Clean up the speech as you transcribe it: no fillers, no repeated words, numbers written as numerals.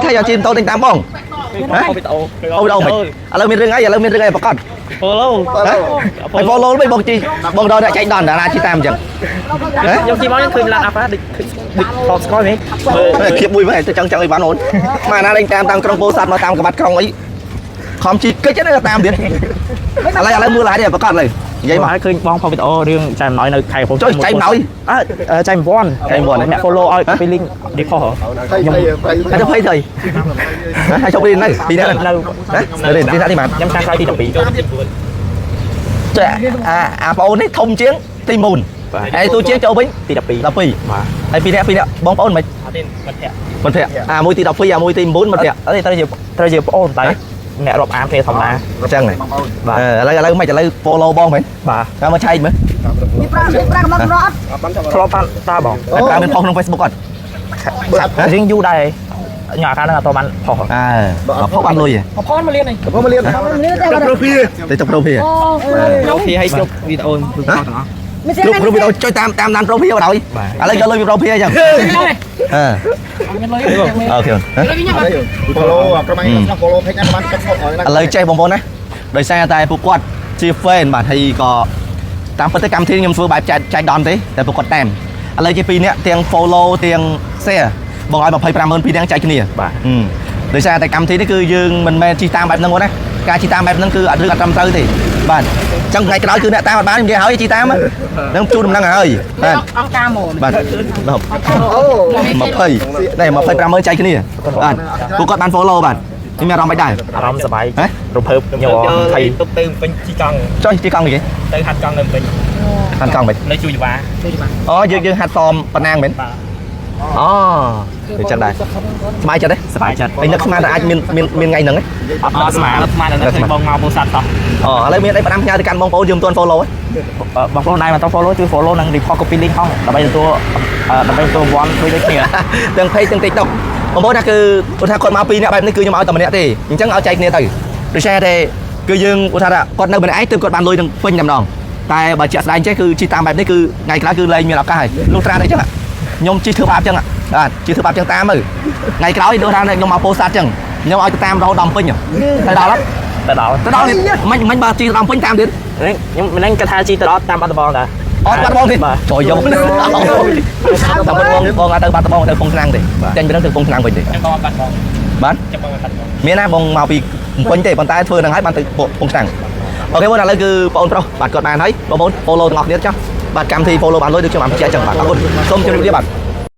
ថាយកជិះម៉ូតូទិញតាមបងហ៎ វីដេអូ អូវីដេអូមិនឥឡូវមានរឿងអីឥឡូវមានរឿងអីប្រកាស follow ហ៎ហើយ follow មិនបងជិះបងដល់អ្នកចែកដនតាណាជិះតាមអញ្ចឹងហ៎ ខ្ញុំជិះមកខ្ញុំឃើញឡានអាហ្វាដូចដូចថតស្គាល់នេះមើល គៀបមួយមើលទៅចង់ចង់អីបានអូនមកណាលេងតាមតាមក្រុងពោធិ៍សាត់មកតាមក្បាត់ក្រុងអីខំជីកិច្ចហ្នឹងតាមទៀតឥឡូវឥឡូវមើលឡាយនេះប្រកាសឥឡូវនិយាយមក មកឃើញបងផុសវីដេអូរឿងចែកម្ណោយនៅខេត្តកំពង់ ចុយចែកម្ណោយ អើចែក1000 ចែក1000 អ្នក follow ឲ្យពី link ឌីផុស ខ្ញុំ ហើយទៅភ័យទៅហើយជប់រៀននៅពីនេះ នៅ ណានៅរៀនទីណាទីម៉ាន ខ្ញុំខាងក្រោយទី12 ចុះអាអាបងអូននេះធំជាងទី9ហើយទូជាងចូលវិញ ទី12 12 បាទ ហើយពីរនាក់ពីរនាក់បងប្អូនមិន អត់ទេមិត្តភក្តិ មិត្តភក្តិអាមួយទី12អាមួយទី9មិត្តភក្តិ អត់ទេត្រូវជាត្រូវជាប្អូនតែអ្នករាប់អានគ្នាធម្មតា អញ្ចឹងហ៎ បាទ ឥឡូវឥឡូវមិនឥឡូវ follow បងមែន បាទ តាមមកឆែកមើល មានប្រាមានប្រាកំណត់រត់ ធ្លាប់បានតាបង តែតាមមានផុសក្នុង Facebook អត់ រៀងយូរដែរញ៉ាំអាការហ្នឹងអត់បានផុស អើផុសបានលុយហ៎ ប្រព័ន្ធមកលៀននេះ ผมมาเรียน លៀនទេបាទ ទៅចុះ profile អូ ចូលពីឲ្យជប់វីដេអូទាំងអស់ មានសៀង គ្រប់គ្រប់វីដេអូចុចតាមតាមដាន profile បណ្ដោយឥឡូវយកលុយពី profile អញ្ចឹងអឺ មានលុយ អូខេ follow ប្រហែលខ្ញុំ follow page ណាបានកាត់ផុតឲ្យណា ឥឡូវចេះបងប្អូនណាដោយសារតែពួកគាត់ជា fan បាទហើយក៏តាមពិតទៅកម្មវិធីខ្ញុំធ្វើបែបចែកចែកដនទេតែពួកគាត់តាមឥឡូវជាពីរនាក់ទាំង follow ទាំង share បងឲ្យ250,000ពីរនាក់ចែកគ្នា បាទ ដោយសារតែកម្មវិធីនេះគឺយើងមិនមែនជិះតាមបែបហ្នឹងទេណាការជិះតាមបែបហ្នឹងគឺអត់រឿងអត់ត្រឹមត្រូវទេបាទអញ្ចឹងថ្ងៃក្រោយគឺអ្នកតាមអត់បាននិយាយហើយជិះតាមហ្នឹងជូនដំណឹងហើយបាទ អង្គការមក បាទ អូ 20នេះ250,000ចែកគ្នាបាទពួកគាត់បាន follow បាទនេះមានអារម្មណ៍មិនដែរ អារម្មណ៍សប្បាយ ហ៎ រំភើបញ័រថៃ ទុកទៅពេញជីកង់ ចុះជិះកង់គេ ទៅហាត់កង់នៅពេញ ហាត់កង់មិន នៅជួយច្បា អូយើងយើងហាត់សមប៉ុណ្ណាងមែន បាទ អូដូចចឹងដែរស្បាយចិត្តទេ សប្បាយចិត្ត ហើយនឹកស្មានថាអាចមានមានមានថ្ងៃហ្នឹងទេ អត់អត់ស្មាន អត់ស្មានដល់ឃើញបងមកពោធិ៍សាត់តោះ អូឥឡូវមានអីផ្ដាំផ្ញើទៅកាន់បងប្អូនយើងមិនទាន់ follow ទេ បងប្អូនដែរមកត follow ជួយ follow និង report copy link ផងដើម្បីទទួលដើម្បីទទួល one ដូចដូចគ្នា ទាំង page ទាំង TikTok បងប្អូនថាគឺគាត់ថាគាត់មកពីរនាក់បែបនេះគឺខ្ញុំឲ្យតែម្នាក់ទេអញ្ចឹងឲ្យចែកគ្នាទៅដូច្នេះទេគឺយើងគាត់ថាគាត់នៅម្នាក់ឯងទើបគាត់បានលុយនឹងពេញតែម្ដងតែបើជាក់ស្ដែងចេះគឺជិះតាមបែបនេះគឺថ្ងៃក្រោយគឺលែងមានឱកាសហើយលុះត្រាតែអញ្ចឹងខ្ញុំជិះធ្វើបាបអញ្ចឹងបាទជិះធ្វើបាបអញ្ចឹងតាមទៅថ្ងៃក្រោយដូចថាខ្ញុំមកពោធិ៍សាត់អញ្ចឹងខ្ញុំឲ្យទៅតាមរហូតដល់ពេញទៅដល់ ទៅដល់ ទៅដល់មិញមិញបើជិះដល់ពេញតាមទៀត នេះខ្ញុំមិនដឹងគាត់ថាជីទៅដល់តាមបាត់ដំបងតា អត់បាត់បងទេចូលយកតែបងបងអត់ទៅបាត់បងទៅកំពង់ឆ្នាំងទេចេញពីនឹងទៅកំពង់ឆ្នាំងវិញទេ ចាំបងបាត់បង បាទ ចាំបងបាត់បង មានណាបងមកពីពេញទេប៉ុន្តែធ្វើនឹងហើយបានទៅពងឆ្នាំងអូខេបងឥឡូវគឺបងអូនប្រុសបាទគាត់បានហើយបងប្អូន follow ទាំងអស់គ្នាចុះបាទកម្មវិធី follow បានលុយដូចខ្ញុំបានបញ្ជាក់ចឹងបាទអរគុណសូមជម្រាបលាបាទ។